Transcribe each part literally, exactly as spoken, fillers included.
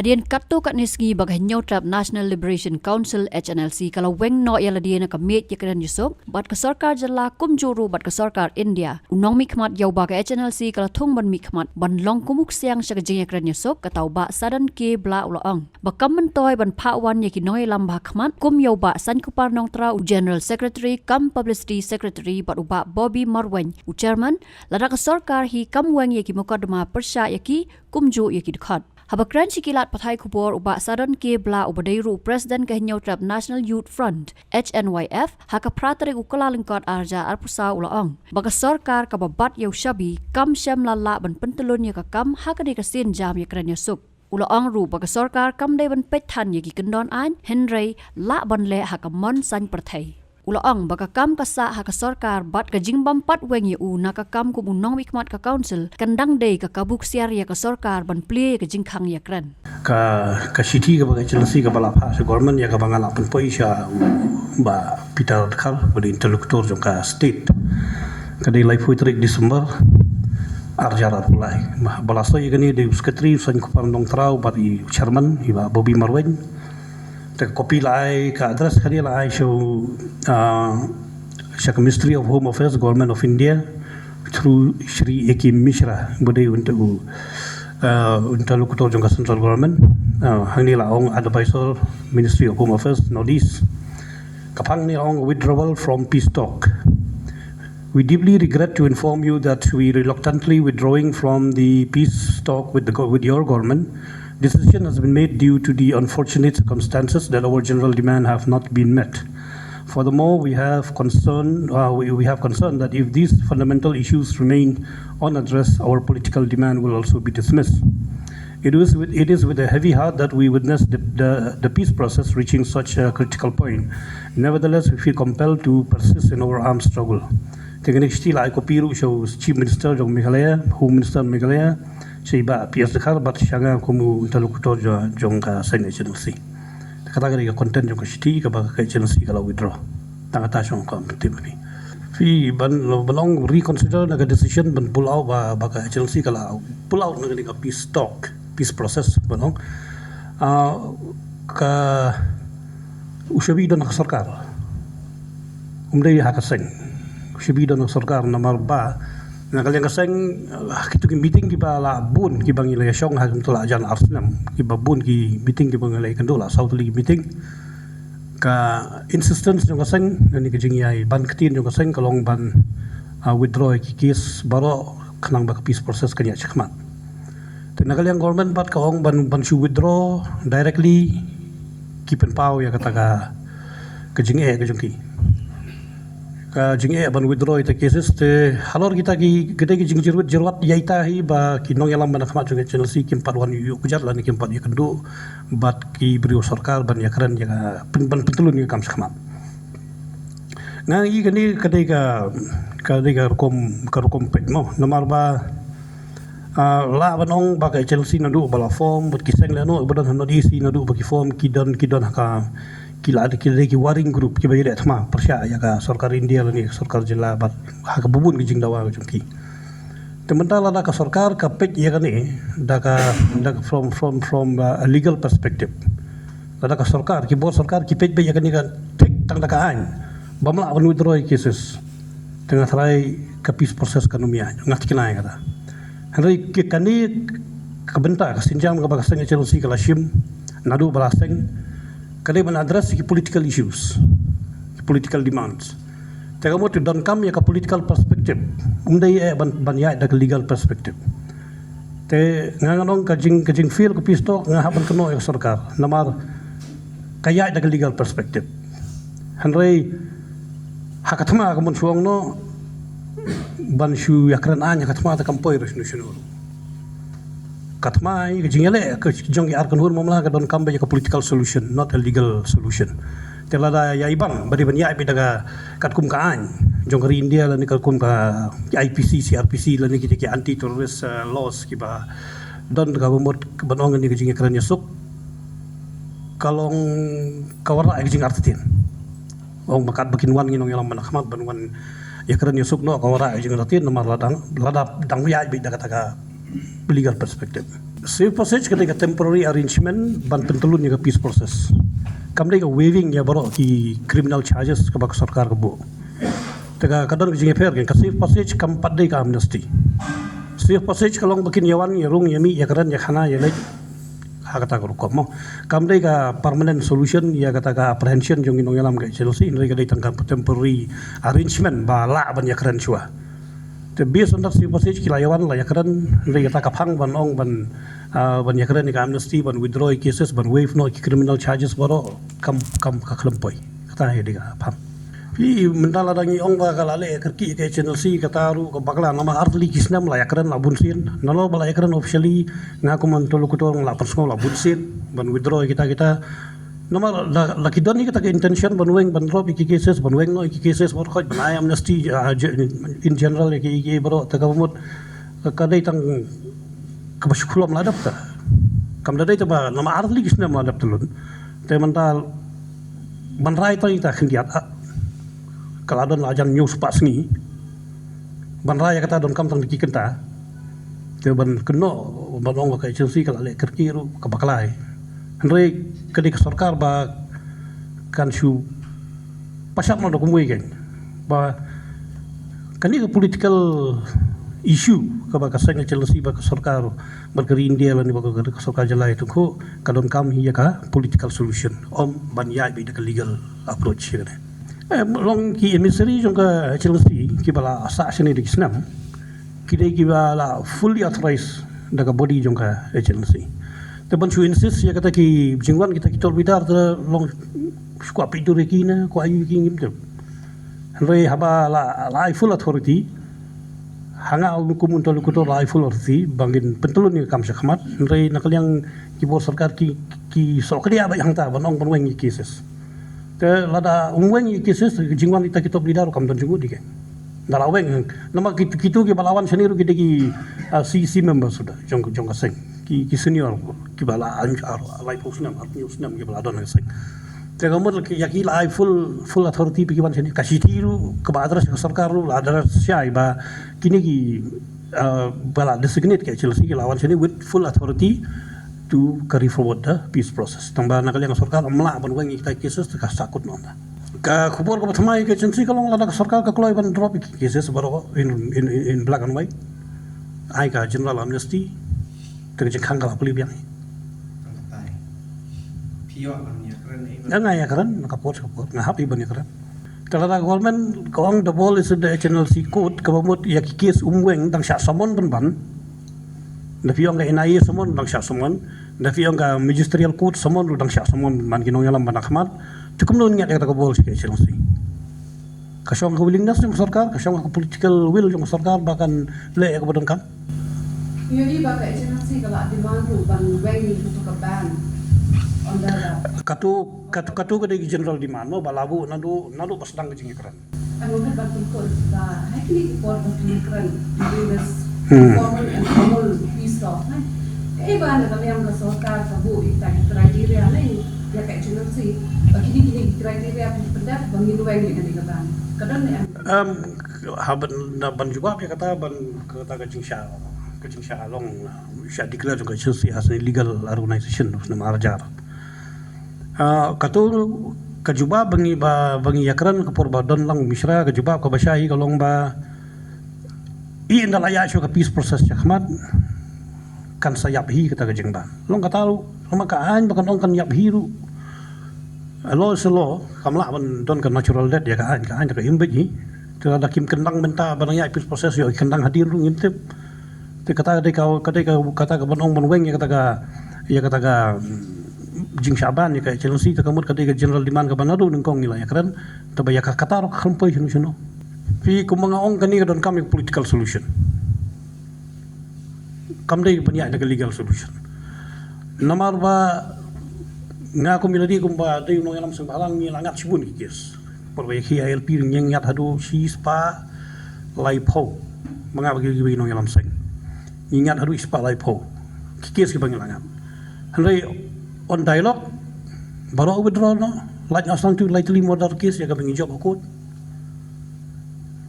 Hadien katto katne sngi ba ka Hynñiewtrep National Liberation Council, H N L C, ka la weng noh ïa lade na ka miej ïakren ïasuk bad ka sorkar jylla kumjuh ruh bad ka sorkar India, u nongmihkhmat ïa uba ka H N L C ka la thung ban mihkhmat ban long kum u ksiang sha ka jingïakren ïasuk, kata u Bah Sadon K Blah, u la ong ba kam myntoi ban phah wan ïa ki nongïalam ba ha khmat kum ïa u Bah Saiñkupar Nongtraw, u General Secretary cum Publicity Secretary, bad u Bah Bobby Marwein, u Chairman, lada ka sorkar hi kam weng ïa ki mukotduma pyrshah ïa ki kumjuh ïa ki dkhot. Haba kren sha ki lad pathai khubor, u Bah Sadon K Blah, uba dei ruh u President ka Hynñiewtrep National Youth Front, H N Y F, ha ka phra tarik u Kyllalyngkot ar hajar arphew saw, u la ong ba ka sorkar kaba bat ïa u shabi kam shym la lah ban pyntyllun ïa ka kam ha kane ka sienjam ïakren ïasuk. U la ong ruh ba ka sorkar kam dei ban peit than ïa ki kyndon aiñ, hynrei lah ban leh ha ka mon saiñ pyrthei. U la ong ba ka kam ka sah ha ka sorkar bad ka jingbym pat weng ïa u na ka kam kum u nongmihkhmat ka council kan dang dei ka kabu ksiar ïa ka sorkar ban plie ïa ka jingkhang ïakren. Ka, ka shithi kaba ka H N L C kaba la phah sha government ïa kaba nga la pynpoi sha u Bah Peter Dkhar, ba dei interlocutor jong ka state, ka dei laiphew tarik December ar hajar arphew lai. Ba, ba la soi ïa kane dei u secretary u Saiñkupar Nongtraw bad i chairman i Bah Bobby Marwein. Te ka copy la ai, ka address kane la ai sha u, ah, sha ka Ministry of Home Affairs, Government of India, through Shri A K Mishra, ba dei u inter-, u, ah, interlocutor jong ka central government. Ah, hangne la ong advisor, Ministry of Home Affairs, North East. Ka phang ne la ong withdrawal from peace talk. We deeply regret to inform you that we reluctantly withdrawing from the peace talk with the go-, with your government. Decision has been made due to the unfortunate circumstances that our general demand have not been met. Furthermore, we have concern, uh, we, we have concern that if these fundamental issues remain unaddressed, our political demand will also be dismissed. It is with, it is with a heavy heart that we witness the, the, the peace process reaching such a critical point. Nevertheless, we feel compelled to persist in our armed struggle. Te kane ka shithi la ai copy ruh sha u Chief Minister jong Meghalaya, Home Minister Meghalaya, sha i Bah P S Dkhar bad sha nga kum u interlocutor jong, jong ka seng H N L C. Kata ka dei ka content jong ka shithi kaba ka H N L C ka la withdraw. Tang kata shong ka tip ni. Phi ban, ban ong reconsider na ka decision ban pull out ba, ba ka H N L C ka la pull out na ka, na ka peace talk, peace process ban ong. Ah, ka u shabi don ha ka sorkar. Um dei ha ka seng. U shabi don ha ka sorkar namar ba na ka liang ka seng, ah, kito ki meeting kiba la bun kiba ngi la ïa shong ha kito la jan ar snem. Kiba bun ki meeting kiba ngi la ïa kynduh la saw tylli ki meeting. Ka insistence jong ka seng, lane ka jingïai ban ktien jong ka seng ka long ban, ah, withdraw ïa ki case baroh khnang ba ka peace process kan ïaid shakhmat. Te na ka liang government pat ka ong ban, ban shu withdraw directly, ki pynpaw ïa kata ka, ka jingeh ka jong ki. Ka jingeh ban withdraw ïa kita ki cases te halor kita ki, kita ki jingjyrwit jyrwat ïa ita hi ba ki nongïalam ba na khmat jong ka H N L C kim pat wan ïuh kjat lane kim pat ïakynduh bad ki briew sorkar ban ïakren ïa ka pyn-, ban pyntyllun ïa ka kam shakhmat. Nga ïa kane ka dei ka, ka dei ka rukom, ka rukom peit mo. Namar ba, ah, lah ban ong ba ka H N L C naduh ba la form, bad ki seng lehnoh ba don ha North East naduh ba ki form, ki don, ki don ha ka, ki la, ki la dei ki warring group kiba ïadei thma pyrshah ïa ka sorkar India lane ka sorkar jylla bad ha kaba bun ki jingdawa ka jong ki. Te mynta lada ka sorkar ka peit ïa kane da ka, da ka from, from, from, uh, a legal perspective. Lada ka sorkar, ki bor sorkar ki peit beit ïa kane ka thik tang da ka aiñ bym lah ban withdraw ïa ki cases. Te nga tharai ka peace process kan ym ïaid, nga thikna ïa kata. Hynrei ïa kane ka bynta, ka sienjam kaba ka seng H N L C ka la shim naduh ba la seng, ka dei ban address ki political issues, ki political demands. Te ka mut te donkam ïa ka political perspective. Um dei eh ban, ban ïaid da ka legal perspective. Te nga, nga ong ka jing, ka jingfail ka peace talk nga hap ban kynnoh ïa ka sorkar. Namar ka ïaid da ka legal perspective. Hynrei ha ka thma ka mon shuh ong noh ban shu ïakren aiñ ha ka thma te kam poi ruh shano shano. Ka thma ïa ka jingïaleh ka jong ki ar kynhun mamla ka donkam ba ïa ka political solution, not a legal solution. Te lada ïa i bang ba dei ban ïaid beit da ka katkum ka aiñ jong ka ri India lane katkum ka I P C, C R P C lane kita ki anti terrorist, uh, laws kiba don, kaba mut ban ong kane ka jingïakren ïasuk ka long ka wanrah ïa ka jingartatien. Ong ba katba kin wan ki nongïalam ba na khmat ban wan ïakren ïasuk noh ka wanrah ïa ka jingartatien namar la dang, la dang ïaid beit da kata ka legal perspective. Safe passage ka dei ka temporary arrangement ban pyntlun ïa ka peace process. Kam dei ka waiving ïa baroh ki criminal charges kaba ka sorkar ka buh. Te ka don ka jingïapher, ka safe passage kam pat dei ka amnesty. Safe passage ka long ba kin ïa wan ïa rung ïa mih ïa kren ïa khana ïa leit ha kata ka rukom mo. Kam dei ka permanent solution ïa kata ka apprehension jong ki nongïalam ka H N L C, hynrei ka dei tang ka temporary arrangement ba lah ban ïa kren shuwa. Te based on that safe passage ki la ïa wan la ïa kren, hynrei kata ka phang ban ong ban, ah, ban ïa kren ïa ka amnesty, ban withdraw ïa cases, ban waive noh ki criminal charges baroh, kam, kam ka khlem poi. Kata hi dei ka phang. Phi mynta lada ngi ong ba ka la leh kyrkieh ka H N L C, kata ruh ka bakla, namar ar tylli ki snem la ïa kren la bun sien. Nalor ba la ïa kren officially, nga kum interlocutor nga la pynsngew la bun sien ban withdraw ïa kita kita. Namar la, la ki don hi kata ka intention ban weng, ban drop ïa ki cases, ban weng noh ïa ki cases baroh, ban ai amnesty, ah, in general ïa ki, ïa ki baroh, te kaba mut ka dei tang kaba shu khlem la dep ta. Kam da dei ta ba namar ar tylli ki snem la dep tylun. Te mynta ban rai tang ïa ta khyndiat, ah, ka la don la jan hynñiew spah sngi. Ban rai ïa kata donkam tang da ki kynta. Te ban kynnoh ban ong ba ka H N L C ka la leh kyrkieh ruh ka bakla hi. Hynrei ka dei ka sorkar ba kan shu pashap noh da kumwei kein. Ba kane ka political issue kaba ka seng H N L C bad ka sorkar bad ka ri India lane bad ka sorkar jylla ïa tyngkhuh ka donkam hi ïa ka political solution. Ym ban ïaid beit da ka legal approach ïa kane. Eh, long ki emissary jong ka H N L C kiba la sah shane da ki snem, ki dei kiba la fully authorized da ka body jong ka H N L C. Te ban shu insist ïa kata ki jingwan kita ki top leader te long shu kwah peit dur ïa ki ne kwah ïa ki ngim tip. Hynrei haba la, la ai full authority, ha nga kum interlocutor la ai full authority ba ngin pyntlun ïa ka kam shakhmat. Hynrei na ka liang ki bor sorkar ki, ki sohkdiah beit hangta ban ong ban weng ïa cases. Te lada ym weng ïa cases, jingwan kita ki top leader ruh kam don jingmut ïa ki. Da la weng, namar ki, kitu kiba la wan shane ruh ki dei ki, ah, C E C members suda jong, jong ka seng. Ki, ki senior kiba la ar, ar, laiphew snem, arphew snem kiba la don ha ka seng. Te ka mut ïa ki la ai full, full authority ba ki wan shane. Ka shithi ruh kaba address ka sorkar ruh la address shai ba kine ki, ah, ba la designate ka H N L C ki la wan shane with full authority to carry forward the peace process. Tang ba na ka liang ka sorkar ym lah ban weng ïa kita ki cases te ka sahkut noh. Ka khubor kaba thymmai ka H N L C ka long lada ka sorkar ka kloi ban drop ïa ki cases baroh in, in, in, in black and white, ai ka general amnesty, te ka jingkhang ka la plie biang. Phi ïoh ban ïakren ne? Nga ïakren, ka por ka por nga hap ban ïakren. Te lada ka government ka ong the ball is in the H N L C court, kaba mut ïa ki case ym weng dang shah summon ban ban. Da phi ong ka N I A summon dang shah summon, da phi ong ka magisterial court summon ruh dang shah summon ban ban ki nongïalam ba na khmat. Te kumno ngiat ïa kata ka ball sha ka H N L C? Ka shong ka willingness jong ka sorkar, ka shong ka political will jong ka sorkar ba kan leh ïa kaba donkam. Ïohi ba ka H N L C ka la demand ruh ban weng ïa kato ka ban. Ynda la Kato, kato, kato ka dei ka general demand, no, ba la buh naduh, naduh ba sdang ka jingïakren. Nga mut ban pynkhot ba ha kine ki por ba phi ïakren during this Hmm. formal and informal peace talk, ne? Kaei ba na ka liang ka sorkar ka buh ïa kita ki criteria, ne, ïa ka H N L C, ba kine, kine ki criteria phi pyndep ba ngin weng ïa kane ka ban. Ka don ne em? Em, haba na ban jubab ïa kata ban kata ka jingshah, ka jingshah long, uh, shah declare jong ka H N L C as an illegal organization, ne, marjar. Ah, kato ka jubab ba ngi ba, ba ngi ïakren ka por ba don lang u Mishra, ka jubab kaba shai ka long ba ynda la ïaid shuwa ka peace process shakhmat kan sa ïap hi kata ka jingban. Long kata ruh, long ka aiñ ba kan ong kan ïap hi ruh. Law is a law, kam lah ban don ka natural death ïa ka aiñ, ka aiñ ka im beit hi. Te lada kim kyndang mynta ba dang ïaid peace process, ïoh kyndang hadien ruh ngim tip. Te kata ka dei ka, ka dei ka, kata ka ban ong ban weng ïa kata ka, ïa kata ka, mm, jingshah ban ïa ka H N L C, te ka mut ka dei ka general demand kaba naduh nyngkong ngi la ïakren. Te ba ïa ka kata ruh ka khlem poi shano shano. Phi, kumba nga ong, kane ka donkam ïa ka political solution. Kam dei ban ïaid da ka legal solution. Namar ba nga kum i lade kumba dei u nongïalam seng bhalang ngi la ngat shibun ki case. Por ba ïa ki I L P ngi ngat haduh shispah laiphew. Ba nga ba ki, ki nongïalam seng. Ngi ngat haduh shispah laiphew ki case kiba ngi la ngat. Hynrei on dialogue baroh withdraw noh, lait noh sa tang tu lai tylli murder case ïa kaba ngi jop ha court.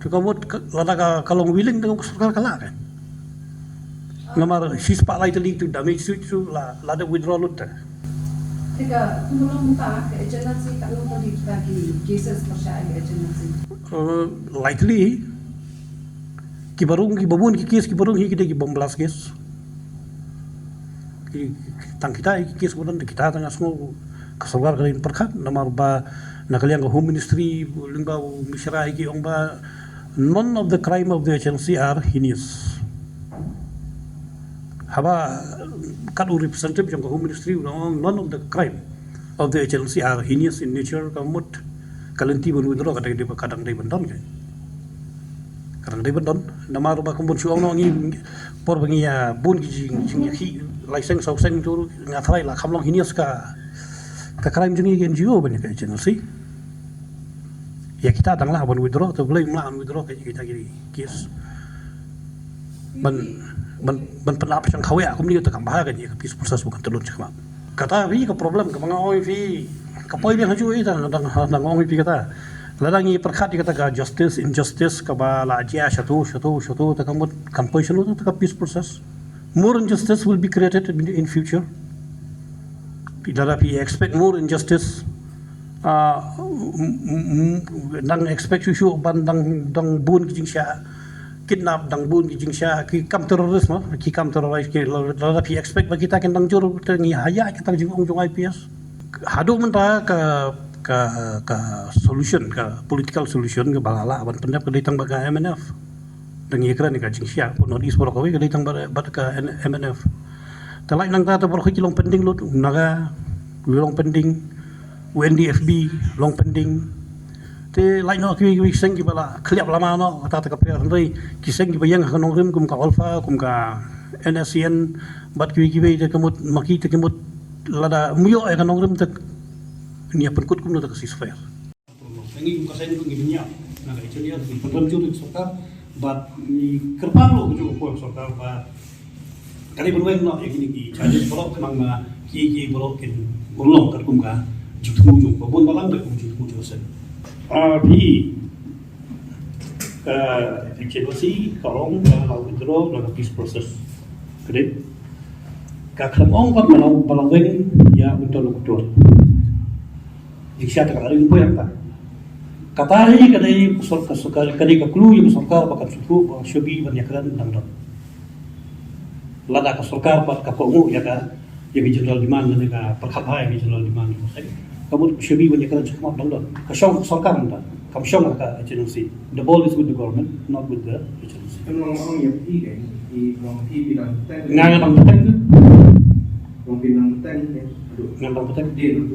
Te ka mut ka, lada ka, ka long willing te ka sorkar ka lah kan. Namar shi spah lai tylli tu damage suit tu la la da withdraw lut te. Te ka kumno mynta ka agency ka long ka di ka ki cases ka sha ka agency. Eh, lai tylli ki barung ki babun ki case ki barung hi ki de ki bomb blast case. Ki tang kita ki case badan kita tang asngo ka sorkar ka dei pyrkhat namar ba na ka liang ka Home Ministry lyngba u Mishra hi ki ong ba none of the crime of the agency are heinous. Haba kat u representative jong ka Home Ministry u ong none of the crime of the agency are heinous in nature ka mut ka lynti ban withdraw ka dang dei ka dang dei ban don ka. Ka dang dei ban don namar ba kum bun shu ong ngi por ba ngi ïa bun ki jing jing ïa ki lai seng saw seng tu nga tharai la kham long heinous ka ka crime jong ngi ki N G O ban ïa ka agency. Ïa kita dang lah ban withdraw te blei mla ban withdraw ka kita ki case ban ban ban pynap shang khawi akum ni ta kam bha ka ni ka peace process bukan telun chakma. Kata wi ka problem ka bang oi wi ka poi biang haju ita dang dang ong wi kata. Lada ngi pyrkhat ïa kata ka justice injustice ka ba la jia shatu shatu shatu ta ka mut kan poi shatu ta ka peace process. More injustice will be created in, in future. Lada phi expect more injustice, ah, mm, mm, mm, dang expect shu shu ban dang dang bun ki jingshah kidnap dang bun ki jingshah ki kam terrorist ma ki kam terrorist ki lada phi expect ba kita kin dang jur te ngi haya kita jingong jong I P S. Haduh mynta ka ka ka solution ka political solution ka ba la ban pyndep ka dei tang ba ka M N F. Dang ïa kren ka jingshah pun North East baroh kawei ka dei tang ba ba ka M N F. Te lait nangta te baroh ki long pending lut u Naga u long pending u N D F B long pending. Te lait noh kiwei kiwei ki seng kiba la khliap lama noh kata te ka per hynrei ki seng kiba ïeng ha ka nongrim kum ka Alpha kum ka N S C N bad kiwei kiwei te ka mut ma ki te ka mut lada mioh ïa ka nongrim te nia pynkut kumno te ka ceasefire. Ngi kum ka seng ngi bniah na ka engineer ngi pynrem jur ka sorkar bad ngi kyrpang lo ka jong ka sorkar ba ka dei ban weng noh ïa kine ki charges baroh khnang ba ki ki baroh kin urlong katkum ka jingthmu jong ka bun balang katkum jingthmu jong ka seng. Ah, phi ka H N O C ka ong ka la withdraw na ka peace process. Ka dei ka khlem ong pat ba la ba la weng ïa interlocutor. Jingshah ta ka la ring poi ïa ka. Kata hi ka dei ka sor- ka sor- ka dei ka clue ïa ka sorkar ba kan sngewthuh ba shobi ban ïakren dang don. Lada ka sorkar pat ka kohnguh ïa ka ïa ka general demand lane ka pyrkhat bha ïa ka general demand ïa ka seng. Ka mut shobi ban ïakren shakhmat dang don. Ka shong ka sorkar mynta. Kam shong ka H N O C. The ball is with the government, not with the H N O C. Em long ong ïa phi ka i long phi phi dang teng. Nga nga dang teng. Long phi dang teng. Nga dang teng. Dia dang